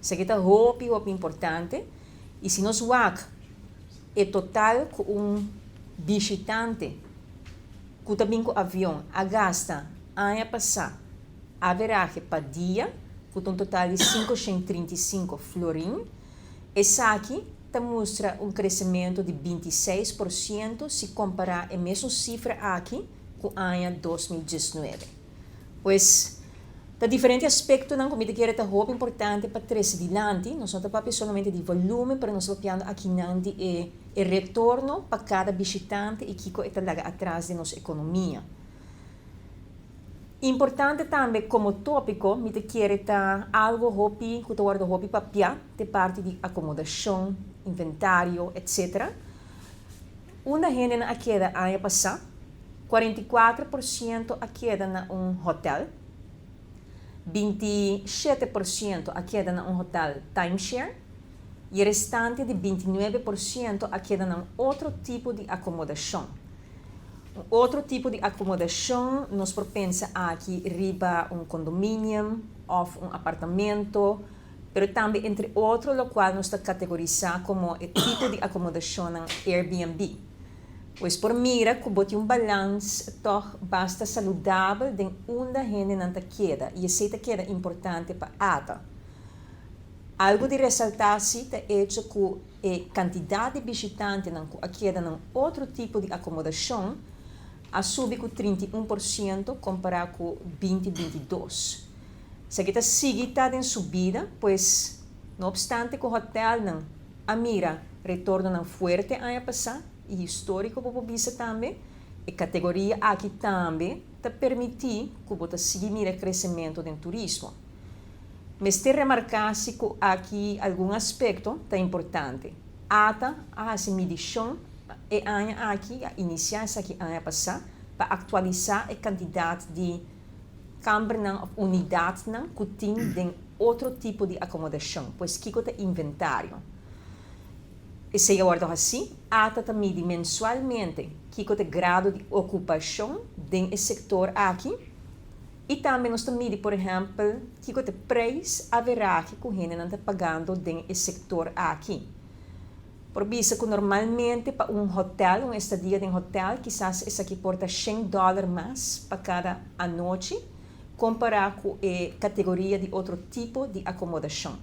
Esaki ta hopi hopi importante i si nos wak e total ku un bishitante ku ta bin ku avion a gasta aña pasá averahe pa dia, ku ta un total di 535 florin, esaki ta mustra un kresementu di 26% si kompará e mesun sifra aki ku aña 2019. Pues, ta diferente aspektonan ku mi ta kere ta hopi importante pa trese dilanti. Nos no ta papia solamente di volumen, pero nos ta papiando akinan di e retorno pa kada bishitante i kiko e ta laga atras den nos ekonomia. Importante tambe komo tópiko, mi ta kere ta algu hopi ku ta wòrdu hopi papiá, te parti di akomodashon, inventario, etsetera. Unda hendenan a keda aña pasá, 44% a keda na un hotèl, 27% a keda na un hotèl timeshare i e restante di 29% a keda na un otro tipo di akomodashon. Un otro tipo di akomodashon, nos por pensa aki riba un condominium òf un apartamento, pero tambe entre otro lokual nos ta kategorisá komo e tipo di akomodashonnan Airbnb. Pues por mira ku bo tin un balans tòg basta saludabel den unda hendenan ta keda i esei ta keda importante pa ATA. Algu di resaltá si ta echo ku e kantidat di bishitantenan ku a keda na un otro tipo di akomodashon a subi ku 31% kompará ku 2022. Esaki ta sigui ta den subida, pues no opstante ku hotèlnan a mira retornonan fuerte aña pasá i históriko bo por bisa tambe, e kategoria aki tambe ta permití ku bo ta sigui mira kresementu den turismo. Mester remarká si ku aki algun aspekto ta importante. ATA a hasi midishon e aña aki, a inisiá esaki aña pasá, pa aktualisá e kantidat di kambernan òf unidatnan ku tin den otro tipo di akomodashon, pues kiko ta inventario. Esei a wòrdu hasí. ATA ta midi mensualmente kiko ta e grado di okupashon den e sektor aki i tambe nos ta midi por ehèmpel kiko ta e preis averahe ku hendenan ta pagando den e sektor aki. Por bisa ku normalmente pa un hotèl, un estadia den hotèl, kisas esaki por ta 100 dòler mas pa kada anochi kompará ku e kategoria di otro tipo di akomodashon.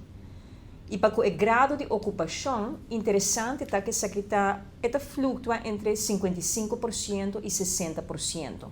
I pa ku e grado di okupashon, interesante ta ku esaki ta e ta fluktua entre 55% i 60%.